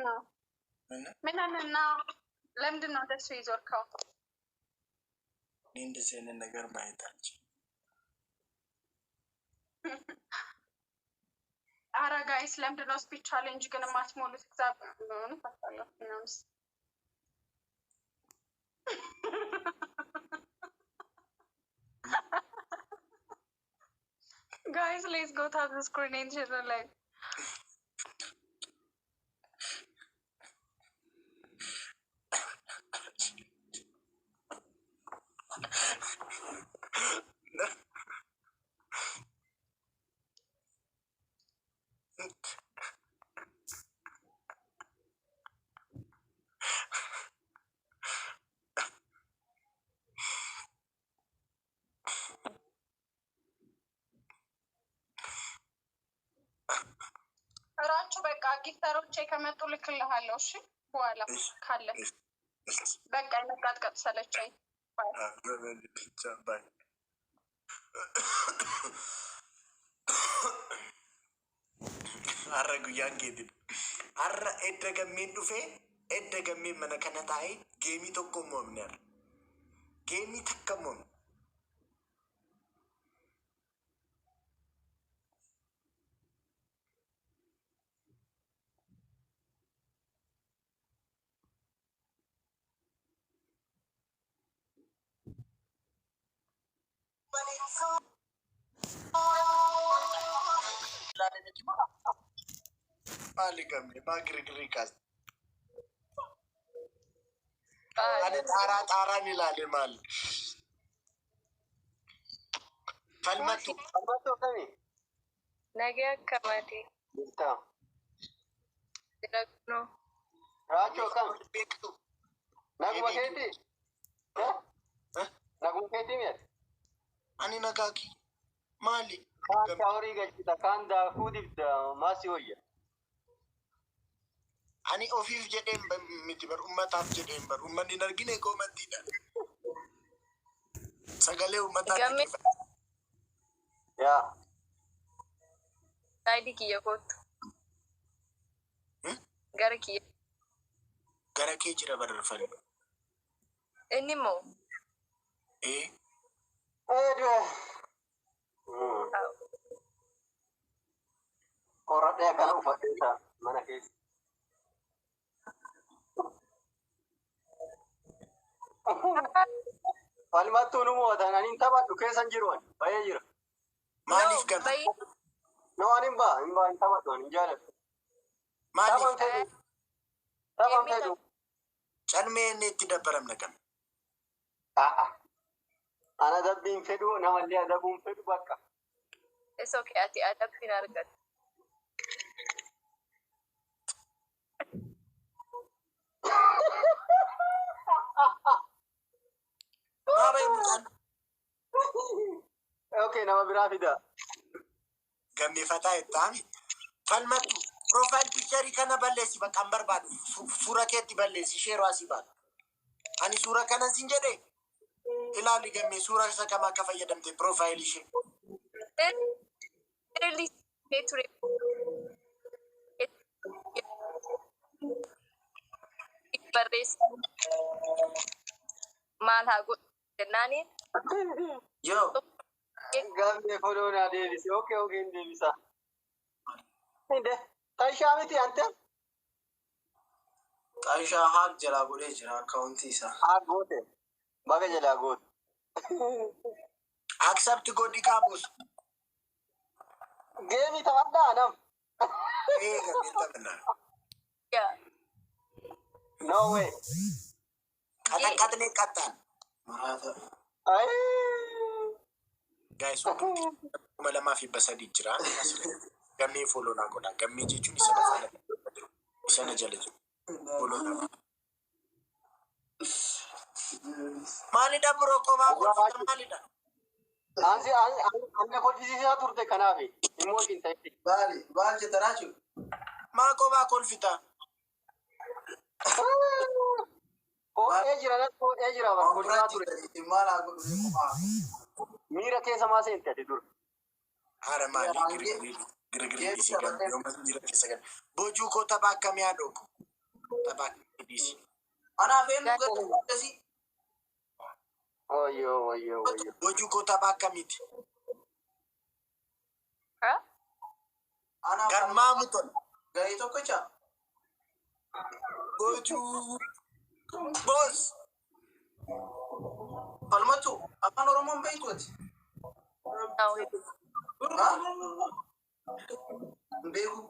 ነው? ምን ሆነህ ነው? ለምንድን ነው እንደሱ የዞርከው? እኔ እንደዚህ አይነት ነገር ማየት አልችልም። አረ guys፣ ለምንድን ነው speed challenge ግን የማትሞሉት? እግዚአብሔር ነው። Guys, let's go tap the screen and share the live. እራችሁ በቃ gifter ኦቼ ከመጡ ልክልሃለሁ። እሺ፣ በኋላ ካለ በቃ የመቃጥቀጥ ሰለቸኝ። Bye. Har'a guyyaan keetiin. Har'a edda gammeen dhufee, edda gammeen mana kana taa'ee game tokko moomne har'a. Game takka moomne. Maali gammee maa girgirii kaas? Ani xaaraa xaaraan ilaale maali? Falmattu. Falmattuu, akkamii? Nagee, akkamati? Jirta. Jira kunoo. Raachuu, akkam? Beektu. Naguma keetii? Naguma keetii mi'ati? Ani nagaa kiyya. Maali? Kaan shower galchita, kaan daakuu dibda, maasii wayya. Ani ofiif jedheen miti bar, ummataaf jedheen bar, ummanni hin argine koomantiidha. Sagalee uummataa Gammee. dhaggeeffadha. Yaa. Saayidii kiyya kootu. Gara kiyya. Gara kee jira barreeffame. Inni immoo. Ee. Eedee. Qoradhee akkana uffadhee ta'a mana keessa. Falmattuu, nu mo'atan, ani hin taphadhu, keessa hin jiru, ani bahee jira. Maaliif gama? Bayi. No, ani hin ba'a, hin ba'a, hin taphadhu, ani hin jaaladhu. Maaliif? Taphan fedhu. Taphan fedhu. Calmee inni itti dabbaramna gama. A'a. Ana adabbiin fedhu, namallee adabuun fedhu bakka. It's okay, ati adabbiin argattu. Maa bahe mucaan? Okay, nama biraa fida. Gammeeffataa ittaami. Falmattu, profile picture kana balleessi, bakka hin barbaadu. Suura keetti balleessi, sheeroo asii baatu. Ani suura kana sin jedhe, ilaali gammee, suura isa kam akka fayyadamte profile ishee. Literally ture. Barreessa. Maal haa godhu jennaaniin. Yoo. Gammee follow naa deebise. Okay, hin deebisa. Inde, Taishaa miti ante? Xaayishaa hack jalaa godhee jira account isaa. Haa goote. Baga jalaa goote. Accept godhi qaabus. Game taphadhaa nam. Ee, gammee, taphannaa. Yaa. No way. Qaxaqaxnee qaxxaan. Maraata. Ayii. Guys, 2300 jira. Gammee follow naa godha. Gammee jechuun isa na faana jiru. Isa na jala jiru. Follow naa godha. Maalidha bro, kophaa kolfita, maalidha? Ansi anna kolfisiisaa turte, kanaaf immoo hin ta'e. Maali? Maal jetta, Raachuu? Maa kophaa kolfita? Ho'ee jira, natti ho'ee jira, bara kolfaa ture. Maal haa godhu kophaa? Miira keessa maa seente ati dura? Haara, maali girgirri girgirri dhiisee galu yoomas miira keessa galu. Bojuu koo, tapha akkamii haa dhooku? Tapha akkamiiti? Anaaf eenyu garee akkasii? Wayyoo wayyoo wayyoo. Hojii koo tapha akkamiiti? Anaaf Garmaamu tola. garee tokkicha. Gochuu boos. Falmattu afaan Oromoon beektu ati? Hin beeku.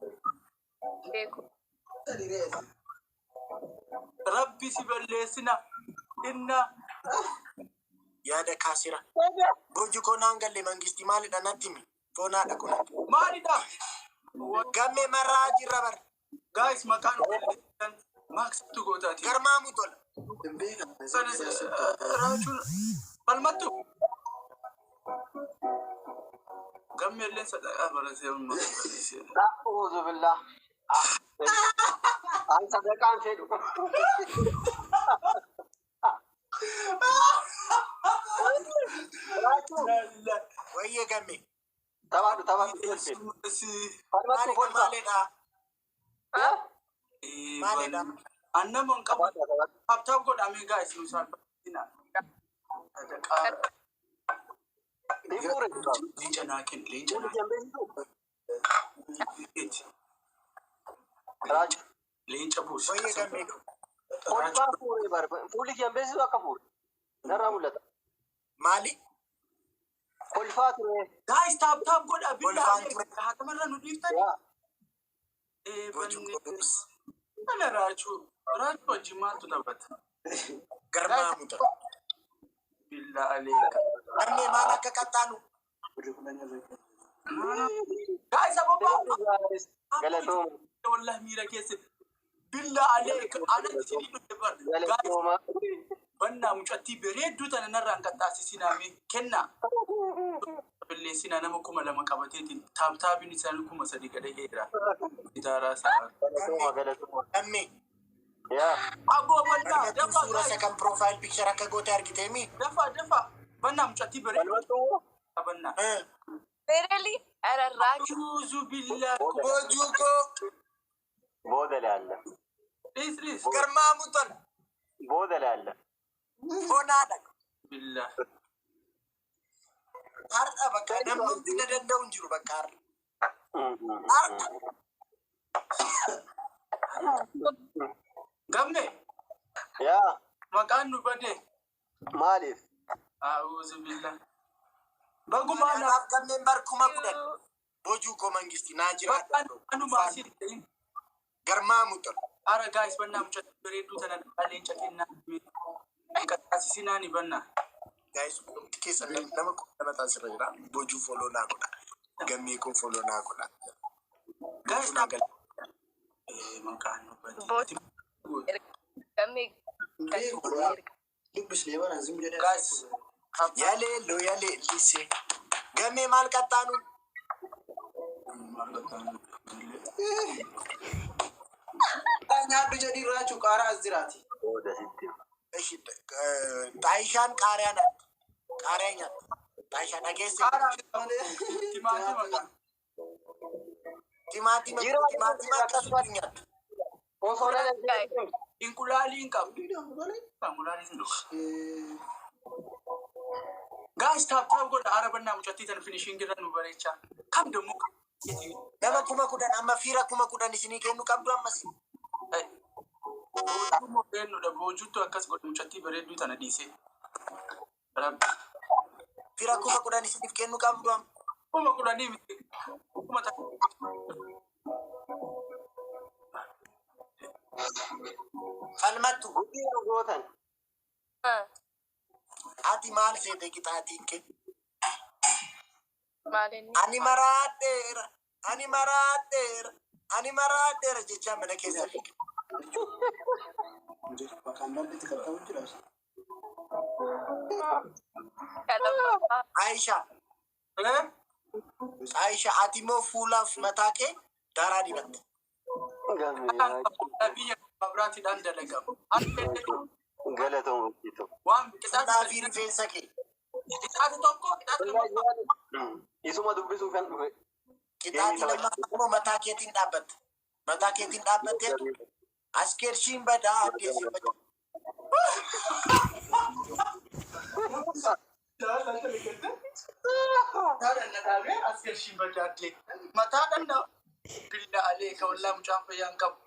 Beeku. Rabbi si balleessina. Inna Yaada kaasira. Gochuu koo naan galle mangistii maalidha natti himi. Foonaadha kun. maalidha? Gammee marraa jirra bar. Guys, maqaan balleessan maaksitu gootaati. Garmaamu tola. Hin beekan. Sanis raachuun falmattu. Gammeelleen sadaqaa baratee amma balleessee. A'uuzu billah. An sadaqaan fedhu. Raachuu. Wayyee gammee. Taphadhu taphadhu. Falmattu Maalidha kolfa. maalidha? Maalidha? Annama hin qabu. Taphadhu taphadhu. Habtaaf godhamee guys nu salphatina. Sadaqaa Ni fuure. leenca naa kenni leenca Fuulli naa kee hin beeksisu? kenni. Raachuu. Leenca buusi. Wayyee gammee. Kolfaa fuure barba. Fuulli kee hin beeksisu akka fuure. Narraa mul'ata. Maali? Kolfaa ture. Guys, tap tap godhaa billaa Kolfaan ture. haatamarra nu dhiiftani. Yaa. Gochuu koo boos. Kana raachuu raachuu wajjin maaltu taphata? Garmaamu tola. Billaa aleeka. Gammee maal akka qaxxaanu? Guys, ababaa. Galatooma. Wallahi miira keessa. Billaa aleeka. Anatti isinii dhufe bar. Guys, Galatooma. bannaa mucattii bareedduu tana narraan qaxxaasisinaame kennaa. Balleessinaa nama 2000 qabateetiin taaptaabiin isaanii 3000 gadheera. Gitaaraa isaa. Galatooma galatooma. Gammee. Yaa. Aboo bannaa Falmattuun dafaa suura isa guys. kan profile picture akka goote argiteemi? Dafaa dafaa. Bannaa mucattii bareedduu Falmattu. bannaa. Really? ኧረ ራችሁ A'uuzu billaa. Gochuu koo Booda laalla. Dhiis dhiis. garmaamu tola. Booda laalla. Foonaadha. Billaa. Har'a bakka namni na danda'u hin jiru bakka har'a. Har'a. Gamme Yaa. maqaan nu bade. Maaliif? A'uuzu billaa. Bagumaa na Kanaaf gammeen bar 10,000. Bojuu koo mangistii naa jiraadha. anumaa siin ta'in. Garmaamu tola. Ara guys bannaa mucattii bareedduu tana leenca kennaa. Qaxxaasisinaani bannaa. Guys, hundi keessan nama 20 taasirra jira. Bojuu foloo naa godha. Gammee koo foloo naa godha. Guys, Bojuu naa gala. Maqaan nu bade. Bojuu. Gammee Hin beeku. Dubbisnee bara zim jedhee. Guys, Yaleelloo yaleellise. Gammee maal qaxxaanu? Nyaadhu jedhii raachuu qaaraa as jiraati. Booda sitti. Ishi, Xaayishaan qaariyaa nyaatti. Qaariyaa nyaatti. Xaayishaan dhageesse. Timaatima kan. Timaatima Jira. timaatima akkasumas nyaatti. Osoo nan hin Inqulaalii hin qabu. Inqulaalii hin dhuga. Guys, tap tap godha. Ara bannaa mucattii tana finishing irra nu bareechaa. Kam dammoo Nama 10,000 amma fiira 10,000 isinii kennu qabdu ammas. Boojuu moo eenyudha? Boojuutu akkas godhe mucattii bareedduu tana dhiisee. Rabbi. Fiira 10,000 isiniif kennu qabdu amma. 10,000 miti. 1000. Falmattu Gudii nu gootan. ati maal seete qixaatiin kee? ማለት ነው። Ani maraadheera. Ani maraadheera. Ani maraadheera jechaa mana keessa fiiga. Bakka bal'eetti qaqqabu jira. Kalama Aayishaa. Eh? Aayishaa ati immoo fuulaaf mataa kee daaraa dibatte. Gammee. Biyya biraatiidhaan dalagamu. Galatooma hojjetu. Waan Fuulaa fi rifeensa kee. qixaati tokko qixaati lammaffaa. Isuma dubbisuu kan dhufe. Qixaatii lammaffaa immoo mataa keetiin dhaabbatte. Mataa keetiin dhaabbatteetu Askeershiin badaa addeessi badaa. Askeershiin badaaddee. Mataadhaan na billa alee ka wallaa mucaan fayyaan qabu.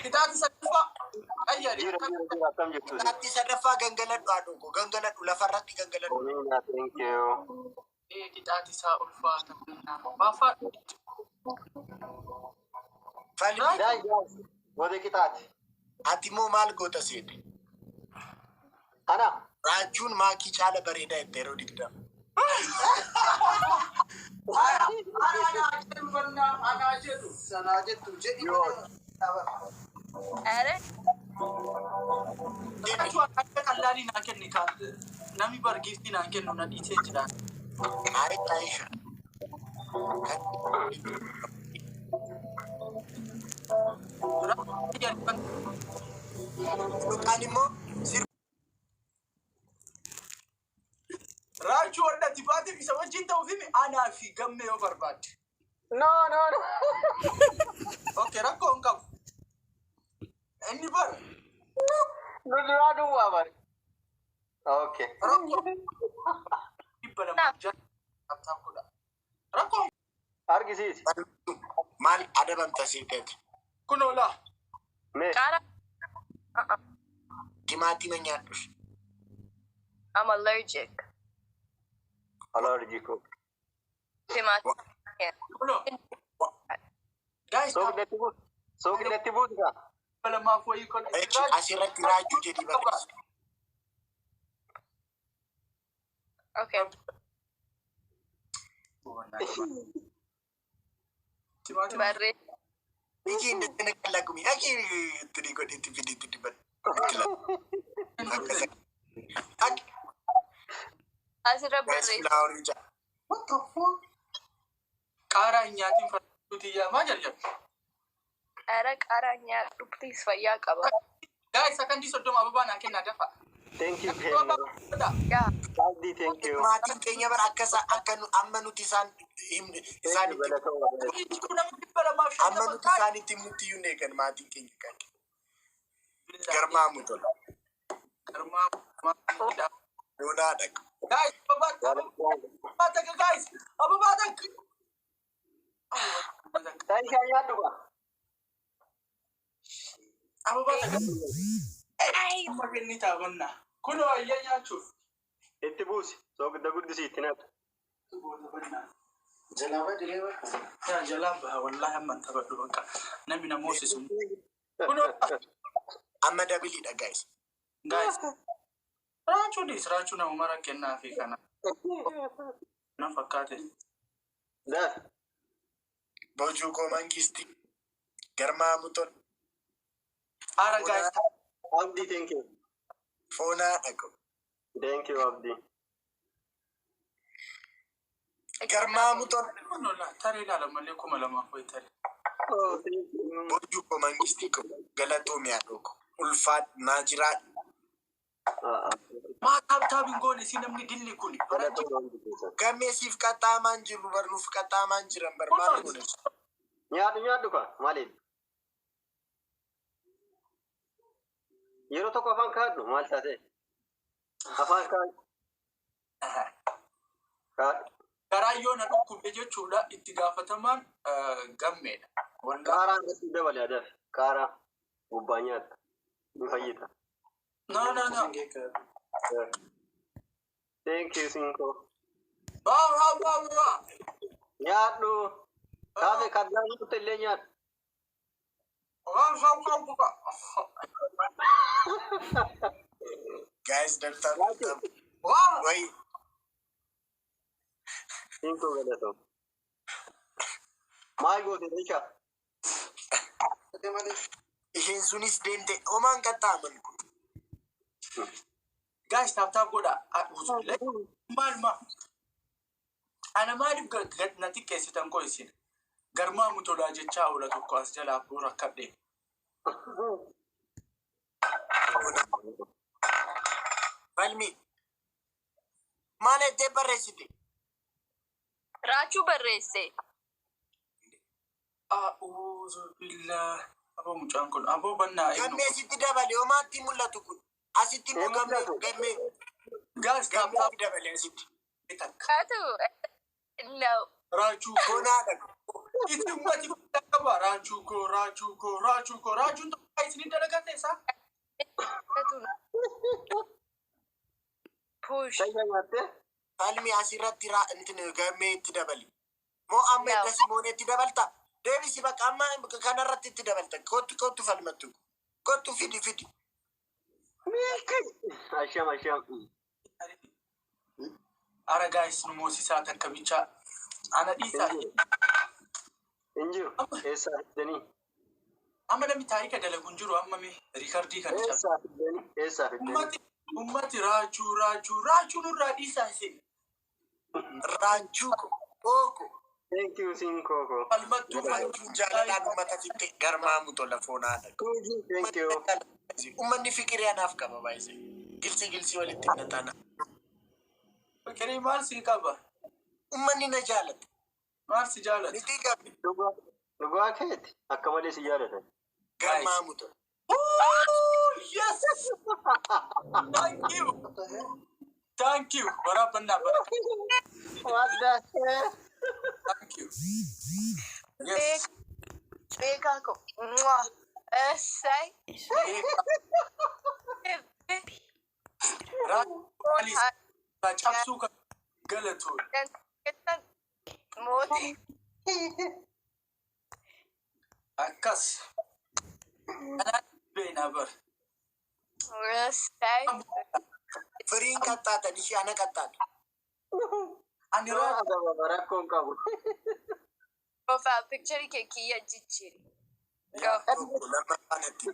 Kitaabni sadaffaa ayyaadhe. Jira jira jira akkam jirtu? Kitaabni sadaffaa gangaladhu haadhoo gangaladhu lafarratti gangaladhu. Amina, thank you. Qixaati isaa ulfaata. Baafaa. Falmi Dai guys, wode qixaati. ati immoo maal goota seete? Ana Raachuun maakii caala bareedaa itti yeroo 20. Anaa jedhu. Sanaa jettu jedhi Yoo. malee. ኧረ Raachuu akka qallaalii naa kenni kaan namni bargiiftii naa kennu na dhiisee jira. Ayi Aisha. Yookaan immoo Raachuu warra ati baateef isa wajjin ta'uuf himi anaa fi gammee yoo barbaadde. No no no. Okay, rakkoo hin qabu. Inni bar Nu duraa duwwaa bari. Okay. Rakkoo 206 qabxaa godha. Rakkoo Argisiisi. maal adabamta seeteeti? kun oolaa. Mee ቃራ Timaatima nyaadhu. I'm allergic. Allergic. ቲማቲም Kunoo. Guys, Soogidatti buutu. Soogidatti buutu kaa. 200f wayii kun. Asirratti raachuu jedhii barreessi. Okay. Timaatima. Barree Iji inni kalaqumi. Aki itti godhi itti fidi itti dibadhu. Aki asirra barreesse. flowerii jaa. What the fuck? Qaaraa hin nyaatiin farduu yaa jaljabu. ኧረ qaaraa nyaadhu please fayyaa qaba. Guys, sakandii 30 ababaa naa kennaa dafa. Thank you very much. Yaa Abdii thank you. Maatiin keenya bara akka akka amma nuti isaan himne Thank you isaanitti galatooma galatooma. Nama 250. amma nuti isaanitti himnutti iyyuu hin eegan maatiin keenya kan garmaamu tola. Garmaamu. Yoonaa dhaqa. Guys, ababaa ababaa takka guys. Ababaa takka. Taayishaa nyaadhu kaa. Ababaa takka. Amma kenni taabannaa. Kunoo ayyaa nyaachuuf. Itti buusi. Soogidda guddisii itti naqu. Jalaa badiree bara. Yaa jalaa baha wallahi amma hin taphadhu bakka namni na moosisu. Kunoo Amma dabiliidha guys. Guys. Raachuunis raachuu nama mara kennaa fi kana. Na fakkaate. Dafi. Bojuu koo mangisti. Garmaamu tola. Ara guys. Abdii thank you. Foonaa dhaqu. Thank you Abdii. Garmaamu tola. Kunoo taree ilaala malee 2000f wayi taree. Oh, thank you. Bojuu koo mangistii koo galatoomi haadhoo koo. Ulfaadhu naa jiraadhu. Ah, ah. Maa tap tap hin goone si namni dilli kun. Galatooma hundi keessan. Gameesiif qaxxaamaan jiru barnuuf qaxxaamaan jiran bar maal goone? Nyaadhu nyaadhu kaa maaliin? Yeroo tokko afaan kaadhu maal taate? Afaan kaadhu. Kaadhu. Garaa yoo na dhukkube jechuudha itti gaafatamaan gammeedha. Wallah. Qaaraa irratti dabale adafi. Qaaraa gubbaa nyaadha. Ni fayyita. No no no. Thank you Sinko. Waa waa waa waa. Nyaadhu. Kaafe kaddaa nyaatu illee nyaadhu. Waa waa waa waa. Guys, double tap. Waa. Wayi Sinko galatooma. Maal goote Risha? Isheen sunis deemte homaan qaxxaaman kun. Guys, tap tap godha. Maal ma? Ana maaliif gad na xiqqeessitan koo isin? Garmaamu tolaa jechaa oola tokko as jalaa bu'uura rakkadhe. Falmi. Maal ettee barreessite? Raachuu barreesse. A'uuzu billah. Aboo, mucaan kun aboo bannaa eenyu? Gammee sitti dabale, homaatti mul'atu kun. Asitti immoo gammee gammee Guys, tap gammee tap dabale asitti. takka. Atu no. Raachuu koo. Bonaadha. Itti ummati qaba. Raachuu koo, raachuu koo, raachuu koo, raachuun tokko isin dalagaa ta'e. Atu push. Tasha nyaattee? Falmi asirratti intin gammee itti dabali. Moo amma No. edda simoonee itti dabalta? Deebisi, bakka amma kanarratti itti dabalta. Kottu, kottu, falmattu. Kottu, fidi, fidi. Milki. Asham, asham. Ara guys, nu moosisaa takka bichaa. Ana dhiisaa. Hin jiru. Eessaa fiddanii? Amma namni taarika dalagu hin jiru, amma mee riikardii kana cabsa. Eessaa fiddanii? Eessaa fiddanii? Ummati raachuu, raachuu, raachuu nurraa dhiisaa isin. Raachuu ko. Kooko. Thank you, sin koko. Falmattuu. Raachuun jaalalaan uummata sitti garmaamu tola foonaadha. Thank you. Uummanni fikirii anaaf qaba baay'isee. Gilsii gilsii walitti hidhatana. Fikirii maal sii qaba? Uummanni na jaalata. Maal si jaalata? Miti qabdi. Dhugaa dhugaa keeti. Akka malee si jaalatan. Garmaamu tola. Oh, yes! Thank you. Thank you. Waraabannaa bara. What the heck? Thank you. Yes. Beekaa ko. Mwah. Essay. Raachuu cabsuu kan galatu. Mootii. Akkas. Kanaan beena bar. Essay. Firiin qaxxaatan ishee ana qaxxaatu. Ani raachuu Adaba rakkoon qabu. Profile picture kee kiyya jijjiiri. Go. Tokko lammaffaa natti.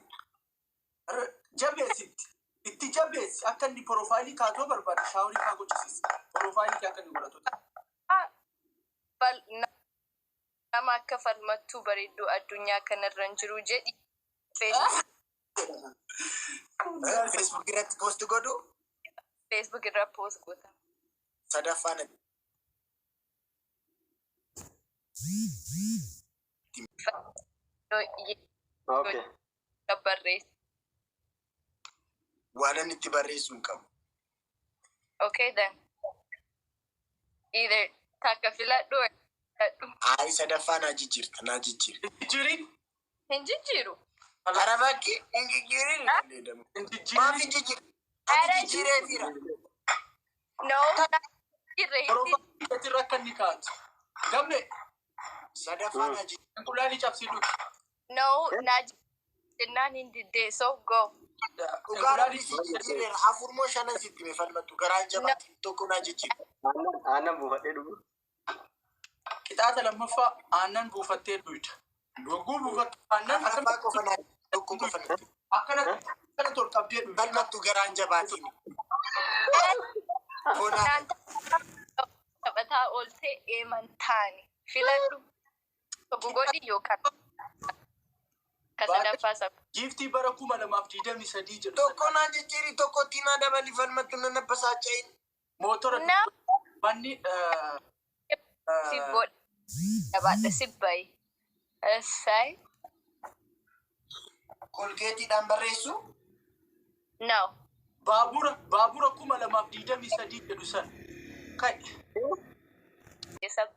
Jabeessitti. Itti jabeessi, akka inni profaayilii kaatoo barbaade shaaworii kaa gochisiisa. Profaayilii kee akka inni godhatu. Nama akka falmattuu bareedduu addunyaa kanarra hin jiru jedhi. Facebook irratti post godhu. Facebook irra post goota. Sadaffaa natti. Okay. Barreessi. Waan inni itti barreessu hin qabu. Okay then. Either takka filadhu or filadhu. Ayi, sadaffaa naa jijjiirta, naa jijjiirta. Jijjiirin. Hin jijjiiru. Kara bakki hin jijjiirin. Hin Maaf jijjiirin. hin jijjiirin? Ani jijjiiree jira. No. Jijjiirre hin Profaayilii irra akka inni kaatu. Gamme. Sadaffaa naa jijjiirta. Inqulaalii cabsii dhugi. No, naa jennaan hin diddee, so go. Dhugaa rabbi si jijjiireera. Afur moo shanan sitti mee falmattu garaan jabaati tokko naa jijjiirta. Aannan aannan buufadhee dhugu. Qixaata lammaffaa aannan buufattee dhuyda. Yogguu buufattu aannan Afuraffaa qofa naa tokko qofa natti. akkana akkana tol qabdee dhuyda. Falmattu garaan jabaatiin. Foonaa. Naan taphataa ooltee eeman taane filadhu. Tokko godhi yookaan ka sadaffaa sana. Giiftii bara 2023 jedhu. Tokko naa jijjiiri, tokkotti naa dabali, falmattu nan abbasaacha'in. Mootora Na manni si godha. Jabaadha si bayi. Essay. Kolgeetiidhaan barreessu. No. Baabura 2023 jedhu san. Kai. Isa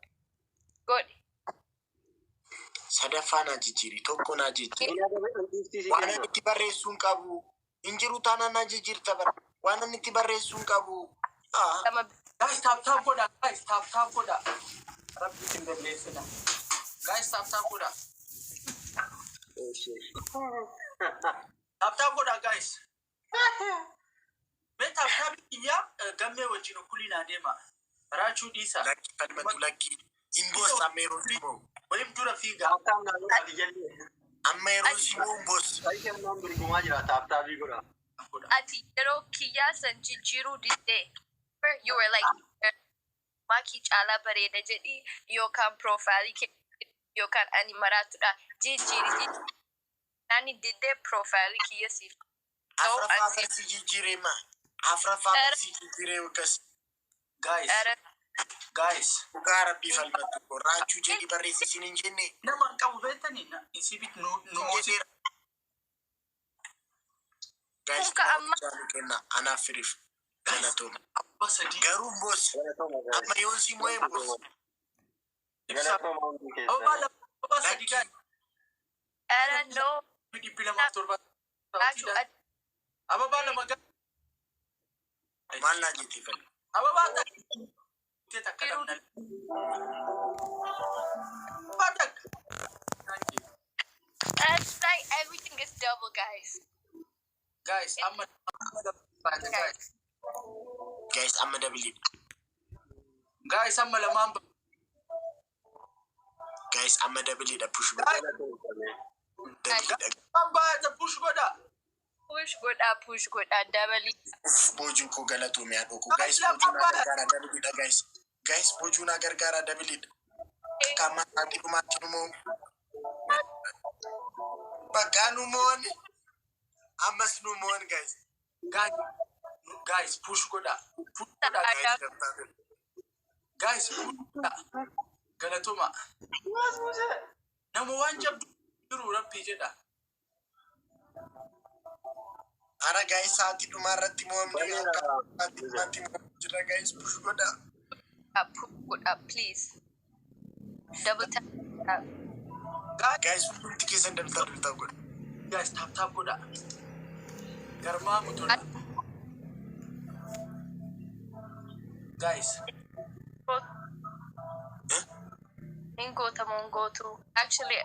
godhi. Sadaffaa naa jijjiiri, tokko naa jijjiiri. Inni adaba giiftii si Waan kenna. ani itti barreessuu hin qabu. Hin jiru taanaan naa jijjiirta bara. Waan ani itti barreessuu hin qabu. Ah. Lama. Guys, tap tap godha. Guys, tap tap godha. Rabbi isin balleessina. Guys, tap tap godha. Tap tap godha, guys. Mee tap tap kiyyaa gammee wajjin okkuliin adeema. Raachuu dhiisa. Lakki falmattu, lakki. Hin boossa amma yeroo si boo'u. Wayim dura fiigaa. Tap tap naa godhaa jallee. Amma yeroo si boo'u hin boossi. Taayishaan naan dorgomaa jira tap tapii godhaa. Ati yeroo kiyyaa san jijjiiruu diddee. You were like, maakii caalaa bareeda jedhi yookaan profaayilii kee yookaan ani maraatudha. Jijjiiri jijjiiri. Nani diddee profaayilii kiyya siif. So Afuraffaa ati barsi jijjiiree ma. Afuraffaa barsi jijjiiree akkas. Guys. Ara. Guys, Dhugaa rabbii falmattu koo raachuu jedhi barreessi isin hin jenne. Nama hin qabu beektanii isibit nu nu Hin jedheera. Guys, Kuka amma- jaalu kenna anaaf firiif galatooma. Abba sadii. Garuu boss, amma yoon si mo'e boss. Ibsa. Galatooma hundi Abba keessan. lama, abba sadii guys. Ara no. 270. Raachuu Ababaa lama guys. Maal naa jettee falma? Ababaa takka. Takka dhabna. Ababaa takka. Thank you. That's like everything is double, guys. Guys, amma amma guys. Guys, amma double. Guys, amma lamaan Guys, amma double dha, push godha. Double dha. Amma baay'ata, push godha. Push godha, push godha, double. Uff, boojuu koo galatoome haadhoo koo. Guys, boojuu naa gargaara, double dha guys. Guys, boojuu naa gargaara, double dha. Akka amma sa'aatii dhumaatti nu mo'u. Bakka nu mo'an. Ammas nu mo'an guys. Guys, guys, push godha. Push godha. Guys, dabtaa godha. Guys, push godha. Galatoma. Nama waan jabdu jiru rabbii jedha. Ara guys, sa'aatii dhumaa irratti mo'amne, akka sa'aatii dhumaatti mo'amne jira guys, push godha. Push godha, please. Double tap. Guys, Guys, hundumti keessan dabtaa dabtaa godha. Guys, tap tap godha. Garmaamu tola. Guys, Hin gootamu hin gootu. Actually,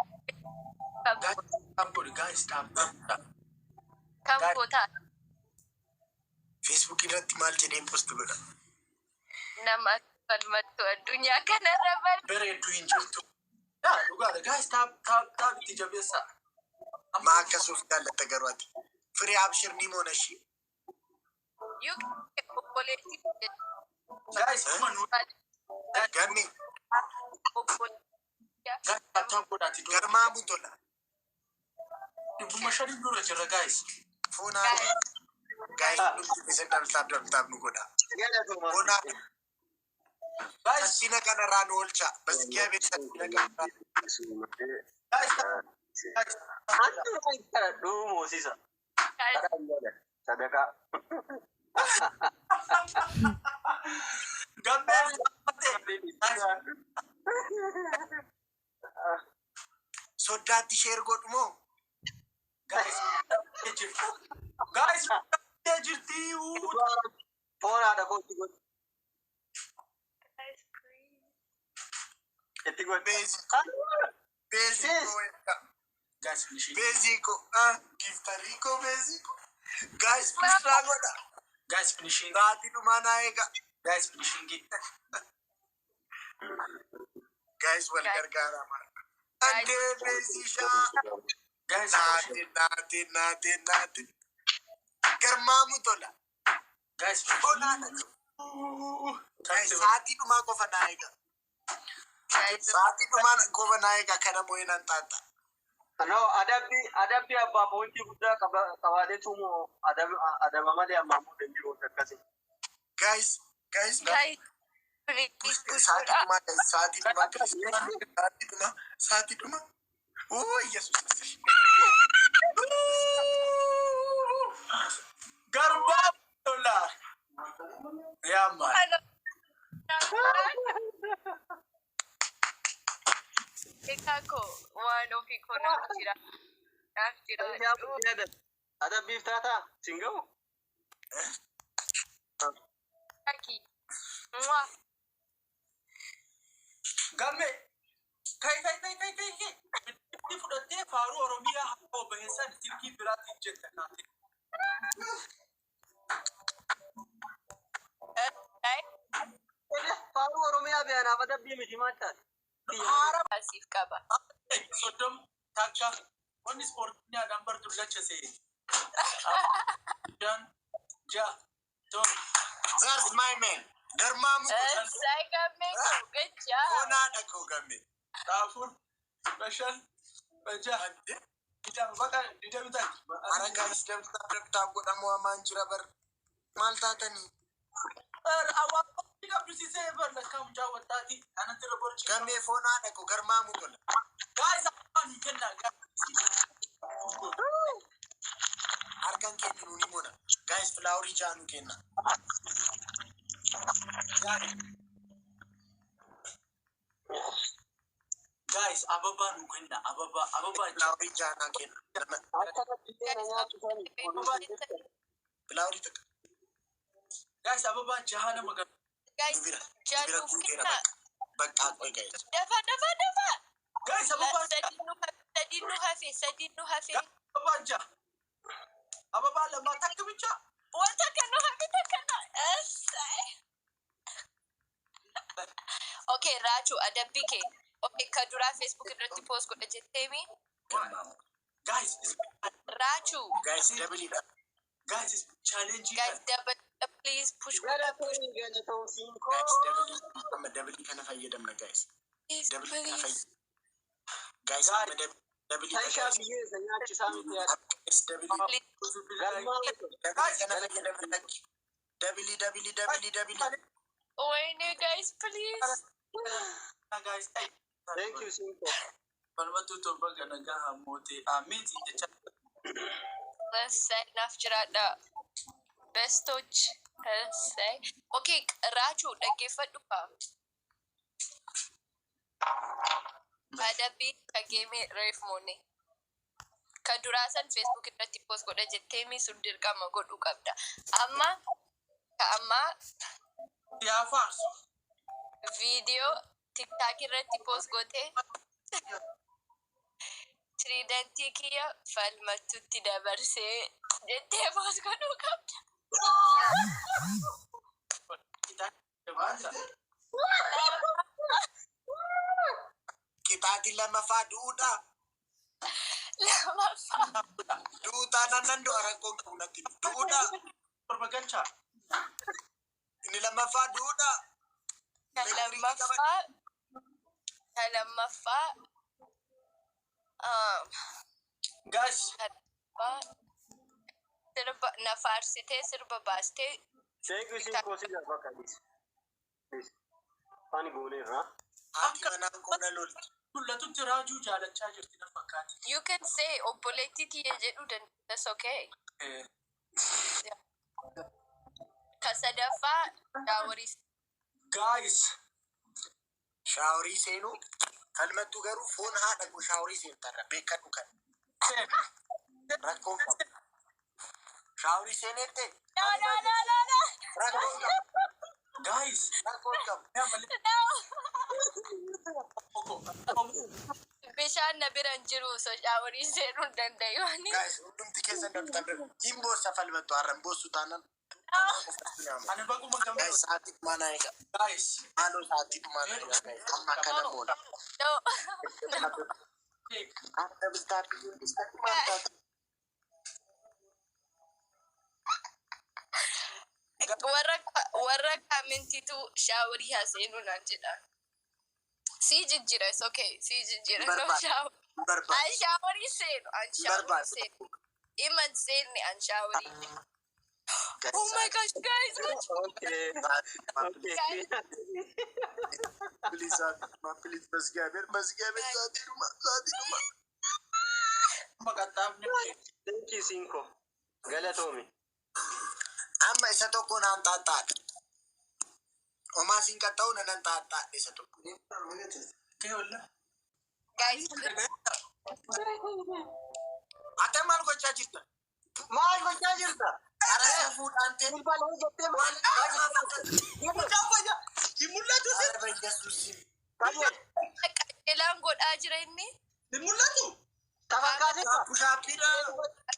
kam guys, tap godhi. Guys, tap tap godha. kam gootaa? Facebook irratti maal jedheen post godha? Nama falmattu addunyaa kanarra bara. Bareedduu hin jirtu. Yaa dhugaadha. Guys, tap tap tap itti jabeessa. Maa akkas of jaallatta garuu ati? Firee, abshir, ni moona ishii. You can obboleettii. Guys, amma nu Ganni Obboleettii. Guys, tap tap godhaati. Garmaamu tola. 500 dura jira guys. Foonaa guys, hundumti keessan dabtaa dabtaa nu godha. Foonaa Guys, salphina kanarraa nu oolcha. Baskiyaa salphina kanarraa. Guys, guys. Kadhadhuu moosisa. Sadaqaa. Gammee. Guys, Soddaatti share godhu moo? Guys, jirti. Guys, jirti. Foon haadha koo itti godhu. Guys, please. Itti godhu. Beezii beezii koo. Guys, finishing. Beezii koo. Giftarii koo, beezii koo. Guys, push godha. Guys, finishing. Sa'aatii dhumaa naa eega. Guys, finishing. Guys, wal gargaaraa maal. Andee beezii shaa. Guys, Naate naate naate naate. Garmaamu tola. Guys, Fonaadha. Guys, sa'aatii dhumaa qofa naa eega. Guys, Sa'aatii dhumaa qofa naa eega, kana moo'ee nan xaaxa. No, adabbii abbaa poointii guddaa qabaateetu moo adaba malee ammaa immoo dandii akkasii. Guys, guys, guys, please push sa'aatii godha. dhumaa guys, sa'aatii dhumaa guys, sa'aatii dhumaa, sa'aatii dhumaa. Oo Yesuus. Garmaamu tola. Yaa maal. Beekaa waan ofii koo naaf jira. Naaf jira. Adabbiif taataa siin gahu? Aki. Mwah. Gamme. Kai kai kai kai kai kai. Itti fudhattee faaruu Oromiyaa haa baheessan silkii biraatti jetta kaate. Ay, Faaruu Oromiyaa beeyanaaf adabbii miti maal taate? Haara asiif qaba. 30 takka wanni ispoortiidhaan bar dullacha see. 5, 6, 7. That's my man. Garmaamu tola. Essay gammee koo, good job. Fonaadha koo gamme. 4, 5, 6, 20 bakka 21. Ara guys, dabtaa dabtaa godhamu hamaan jira bar. Maal taatanii? Qabdu sisee bar lakkaa mucaa wattaati. Anatti irra borchi. Gammee foon haadha koo garmaamu tola. Guys, ababaa nu kennaa. Harkan keenya nuuni mona. Guys, flowerii ja'a nu kenna. Guys, ababaa nu kenna. Ababaa, ababaa ja'a. Flowerii ja'a naa kenna. Akka biddeen nyaatu sani. Flowerii takka. Guys, ababaa jaha nama gara. Guys, Nu bira. Nu bira jaaluuf guuteera kennaa. bakka. Bakka qoy guys. Dafa dafa dafa. Guys, ababaa jaha. Sadiin nu hafe, sadiin nu hafe, sadiin nu hafe. Ababaa jaha. Ababaa lama takka bicha. Wanta kan nu hafe takka na. Essay. Okay, Raachu, adabbii kee. Okay, ka duraa Facebook irratti post godha jetteemi. Garmaamu. Guys, Raachu, Guys, dabaliidha. guys, challenge. Guys, double, please push godha, push, Galatoomi galatoomsiin koo. Guys, dabalii. Amma dabalii kana fayyadamna guys. please, Dabalii kana please. fayyadamna. Guys, amma dabalii Taishaa guys. biyyeessa nyaachisaa miti yaada. Guys, dabalii. Please. Garmaamu tola. Dabalii kana fayyadamna lakki. Dabalii, dabalii, dabalii, dabalii. Wayne, guys, please. Guys, ay. Thank you, Sinko. Falmattuu torba gana gaha mootee. Amiin jecha. Essay, naaf jiraadha. Bestoch. Essay. Okay, Raachu, dhaggeeffadhu kaa. Adabbii ka geemee reef moone. Ka duraa san Facebook irratti post godha jetteemi sun dirqama godhuu qabda. Amma ka ammaa Yaa faarsu. viidiyoo TikTok irratti post gootee tiriidantii kiyya Falmattutti dabarsee jettee post godhuu qabda. Dabarsa. Qixaatiin lammaffaa du'uudha. Lamaffaa. Du'uu taanaan nan du'a rakkoon qabu natti. Du'uudha. Torba galchaa. Inni lammaffaa du'uudha. Ka lammaffaa. Ka lammaffaa. Guys, Ka lammaffaa sirba na faarsitee sirba baastee. Thank you, Sinko. Si bakka dhiis. Dhiis. Ani gooneerra. Haati manaan koo na lolti. Mul'atutti Raajuu jaalachaa jirti na fakkaate. You can say obboleettii tiyya jedhuu dandeessa. Okay. Ka sadaffaa showerii. Guys, Showerii seenuu. Falmattuu garuu foon haadha koo showerii seentarra beekadhu kan. Rakkoon qabu. Showerii seeneette. No, no, no, no, no. Rakkoon qabu. Guys, Rakkoon qabu. No. Bishaan na bira hin jiru, so showerii seenuu hin dandayu ani. Guys, hundumti keessan dabtan hin boossa Falmattu har'a hin boossu taanaan. Ani baguma Guys, gammadu. sa'aatii dhumaa naa eega. Guys, Maaloo sa'aatii dhumaa naa eega guys. Amma akkana moola. No. Akka bittaa biyyoon maal taate? Warra commentiitu showerii haa seenuu naan jedha. Sii jijjiira, it's okay. Sii jijjiira. No Barbaada. shower. Barbaada. An showerii seenu, an showerii Barbaada. seenu. Ima hin seenne an showerii. Guys, Oh my gosh, guys, watch. Okay. Okay. Please, sa'aatii dhumaa, please, በእግዚአብሔር በእግዚአብሔር sa'aatii dhumaa, sa'aatii dhumaa. Maqaxxaafni. Thank you, Sinko. Galatoomi. Amma isa tokko naan xaaxxaadha. Homaa siin qaxxa'u nanan xaaxxaadha isa tokko. Kee walla. Guys, Ate maal gochaa jirta? Maal gochaa jirta? Ara safuudhaan ta'e. Bilbala jettee maal? Mucaan fayyaa. Hin mul'atu si. Ara Yesuusi. Qajeelaan godhaa jira inni. Hin mul'atu. Tafakkaatessa. Push-upiidha.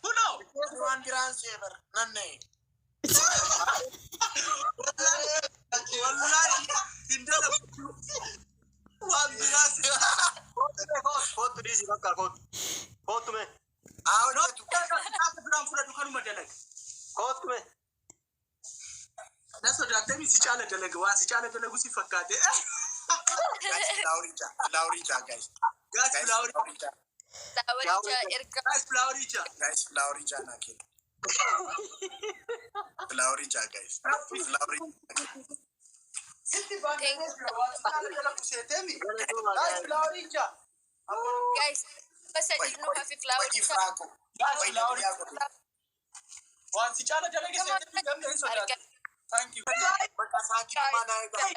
Kunoo. Waan biraan see bara. Nan na'e. Wallaahi hin dalagu. Waan biraa si. Kootu dhiisi bakka kootu. Kootu mee. Haa hojjetu. Akka biraan fudhadhu kanuma dalaga. Kootu mee. Na sodaatanii si caala dalaga waan si caala dalagu si fakkaate. Guys, flowerii jaa. Flowerii jaa guys. Guys, Guys, flowerii. flowerii jaa. Flowericha erga Guys, flowerii jaa. Guys, flowerii jaa naa kenna. Flowerii jaa guys. Flowerii. Sitti baanee jira waan si caala jala kuseeteemi. Guys, flower ija. Guys, basa nu hafi flower. Ifraako. Guys, flower. Waan si caala jala kuseeteemi gamni hin sodaatu. Thank you. Bakka sa'aatii naa eegaa.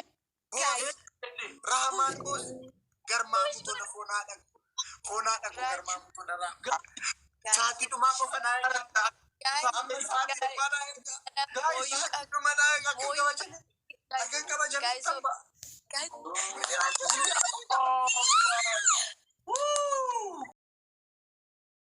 Guys, Rahmaan boos garmaamu tola foonaa dhaqu. Foonaa dhaqu garmaamu tola raha. Sa'aatii dhumaa qofa naa eegaa. guys, Amma sa'aatii dhumaa naa eegaa. Guys, Sa'aatii dhumaa naa eegaa. Akka kabajanii. Akka kabajanii Guys, tapha. guys.